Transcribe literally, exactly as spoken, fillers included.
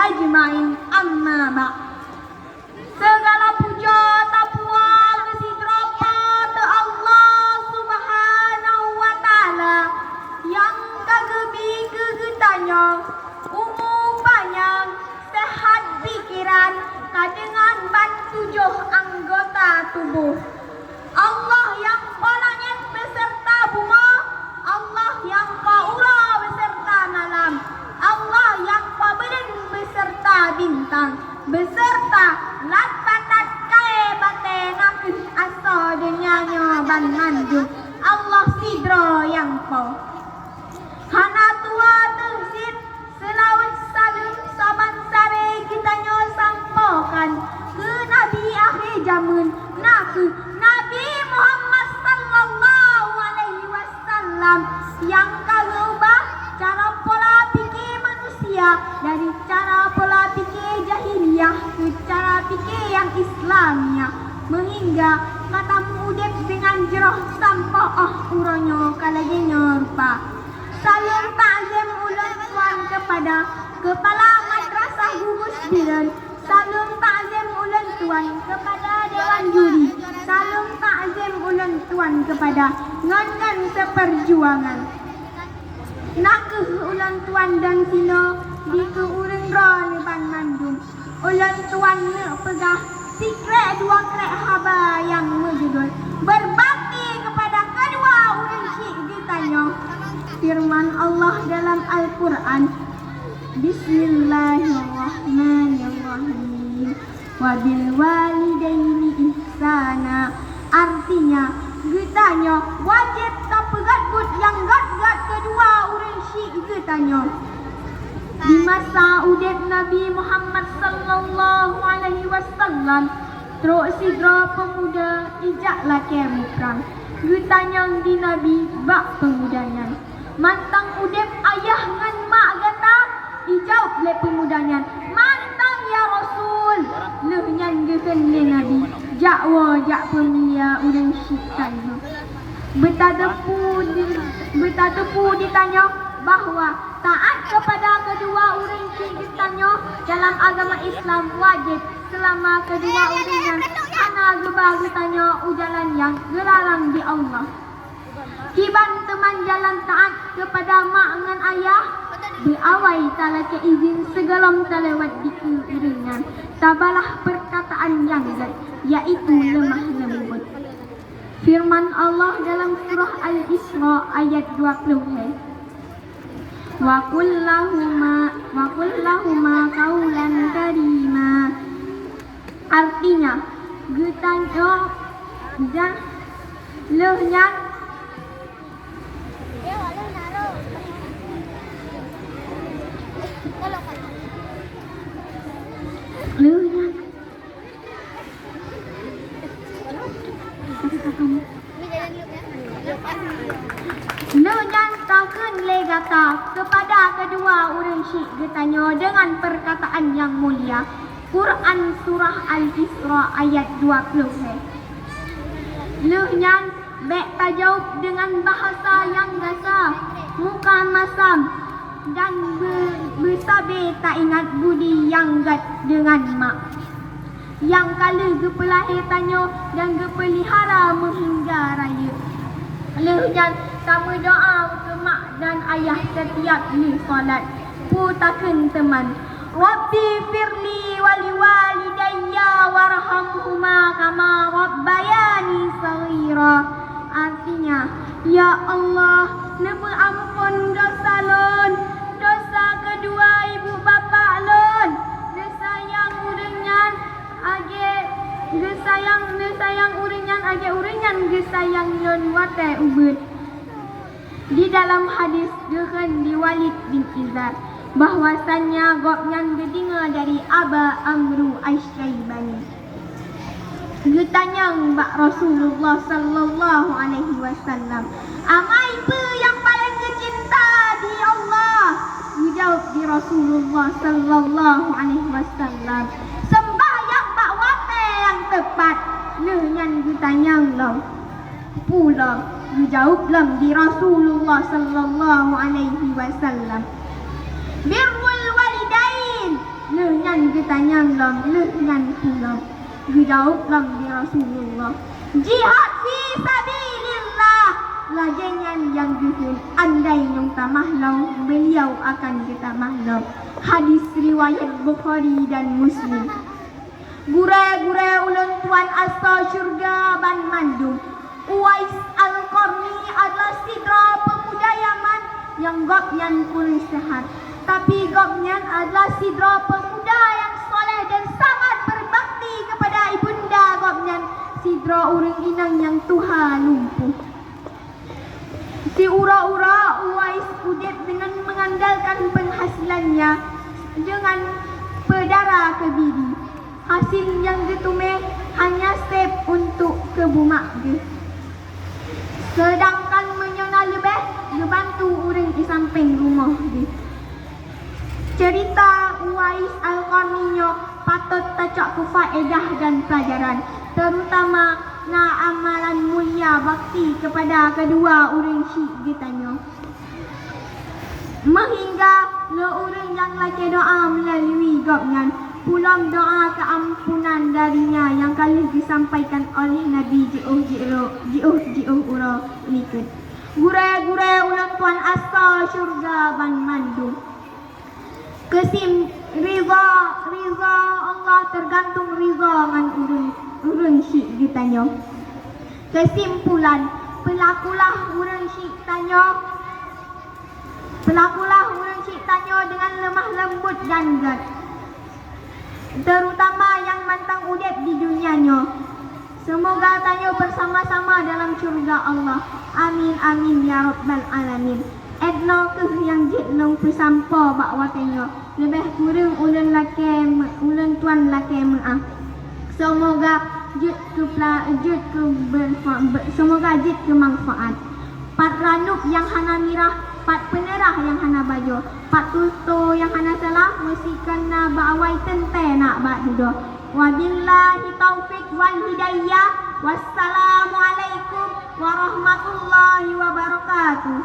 ajmain, amma ba'd. Segala puja tapuja keu sidroe Po teu Allah Subhanahu wa Ta'ala nyang ka geubri keu geutanyoe umu panyang, sehat pikiran, ka deungon ban tujoh anggota tuboh. Allah nyang Po langét beuseurta bumoe, Allah nyang Po uroe beuseurta malam, Allah nyang Po buleuen beuseurta bintang, beuseurta lat-batat kayée batée, na kheueh asoe donya nyoe banmandum, Allah sidroe nyang Po. Hana tuwoe teuh cit, seulaweuet saleuem saban sabe geutanyoe sampôkan keu Nabi akhé jameun, na kheueh Nabi Muhammad sallallahu alaihi wasallam, nyang ka geuubah cara pola pike manusia dari cara pola pike jahiliyah keu cara pike nyang Islamiah, meuhingga ka tameuudeb deungon jroh sampôh 'oh uroe nyoe ka lagée nyoe rupa. Saleuem takzim ulôn tuan keupada Keupala Madrasah Gugus Bireuen, saleuem takzim ulôn tuan keupada dewan juri, saleuem takzim ulôn tuan keupada ngon-ngon seupeurjuangan. Na kheueh ulôn tuan dan sinoe dikeue ureuëng droeneuh banmandum. Ulôn tuan neuk peugah sikrek dua krek haba nyang meujudul Berbakti Kepada Kedua Ureuëng Syik Geutanyoe. Firman Allah dalam Al-Quran, "Bismillahirrahmanirrahim. Wa bil walidaini ihsana." Artinya, geutanyoe wajéb tapeugét buet nyang gét-gét keudua ureuëng syik geutanyoe. Di masa udeb Nabi Muhammad sallallahu alaihi wasallam, trok sidroe peumuda ijak lakée muprang. Geutanyong di Nabi bak peumuda nyan, "Mantong udeb ayah ngon mak gata?" Ijaweueb lé peumuda nyan, "Mantong, ya Rasul." Lheueh nyan geukheun lé Nabi, "Jak woe jak peumulia ureuëng syik tanyoe." Beutateupeue di-, beutateupeue ditanyoe bahwa taát keupada keudua ureuëng syik geutanyoe dalam agama Islam wajéb, seulama keudua ureuëng nyan hana geuba geutanyoe u jalan nyang geularang di Allah. Kiban teuma jalan taát keupada mak ngon ayah, beuawai talakée idhin sigohlom talewat dikeue ureuëng nyan, tabalah peurkataan nyang gét, yaitu leumah leumbot. Firman Allah dalam surah Al-Isra ayat dua puluh lhée, "Wa qul lahuma, wa qul lahuma qaulan karima." Artinya, geutanyoe dan lheueh nyan, lheueh nyan, lheueh nyan takheun lé gata keupada keudua ureuëng syik geutanyoe deungon peurkataan nyang mulia. Quran Surah Al-Isra ayat dua puluh lhée. Lheueh nyan bék tajaweueb deungon bahasa nyang gasa, muka masam, dan beu-, beusabe taingat budi nyang gét deungon mak nyang ka lheueh geupeulahé tanyoe dan geupeulihara meuhingga rayeuk. Lheueh nyan tameudoá keu mak dan ayah sitiab lheueh salat. Peue takheun teuma, "Rabbi firli wa liwalidayya warhamhuma kama rabbayani shaghira." Artinya, "Ya Allah, neupeuamphon dosa lôn, dosa keudua ibu bapak lôn. Neusayang ureuëng nyan lagée, geusayang, neusayang ureuëng nyan lagée ureuëng nyan geusayang lôn watée ubeuet." Di dalam hadis geukheun di Walid bin Izar bahwasanya gobnyan geudeungoe dari Aba Amru Asy-Syaibani. Geutanyong bak Rasulullah sallallahu alaihi wasallam, "Amai peue nyang paleng geucinta di Allah?" Geujaweueb di Rasulullah sallallahu alaihi wasallam, "Seumbahyang bak watée nyang teupat." Lheueh nyan geutanyong lom, "Peue lom?" Geujaweueb lom di Rasulullah sallallahu alaihi wasallam, "Birrul walidain." Tanyong lom lheueh nyan pulang, geujaweueb lom di Rasulullah, "Jihad fi sabilillah." Lagée nyan nyang geukheun, andai nyang tamah lom, beliau akan geutamah lom. Hadis riwayat Bukhari dan Muslim. Gurée-gurée ulôn tuan asoe syeuruga banmandum, Uwais Al-Qarni adalah sidroe peumuda Yaman nyang gobnyan kureueng seuhat. Tapi gobnyan adalah sidroe peumuda nyang soleh dan sangat berbakti kepada ibunda gobnyan, sidroe ureuëng inong nyang tuha lumpuh. Siuroe-uroe Uwais udeb deungon mengandalkan penghasilannya deungon peudara keubiri. Hasil nyang geuteumé hanya sép untuk keu bumak geuh. Seudangkan meunyoe na leubeh, geubantu ureuëng di sampéng rumoh geuh. Ceurita Uwais Al-Qarni nyoe patot tacok keu faedah dan pelajaran, terutama na amalan mulia bakti kepada kedua ureuëng syik geutanyoe. Meuhingga lé ureuëng nyang lakée doá meulalu gobnyan, pulang doá keuampunan dari nya nyang ka lheueh geusampaikan oleh Nabi jiôh-jiôh, jiôh-jiôh uroe likot. Gurée-gurée ulôn tuan asoe syeuruga banmandum. Keusim-, ridha, ridha Allah teugantung ridha ngon ureuëng, ureuëng syik geutanyoe. Keusimpulan, peulakulah ureuëng syik tanyoe, peulakulah ureuëng syik tanyoe deungon leumah leumbot dan gét, terutama nyang mantong udeb di dunia nyoe. Seumoga tanyoe beusama-sama dalam syeuruga Allah. Amin, amin, ya rabbal alamin. Ednoe kheueh nyang jeuet lôn peusampoe bak watée nyoe. Leubeh kureueng ulôn lakée meu-, ulôn tuan lakée meuáh. Seumoga jeuet keu pela-, jeuet keu beurfa-, be-, seumoga jeuet keu manfaat. Pat ranub nyang hana mirah, pat peuneurah nyang hana bajoe, pat tutoe nyang hana salah, meusikan na bak awai teuntée na bak dudoe. Wabillahi taufik wal hidayah. Wassalamualaikum warahmatullahi wabarakatuh.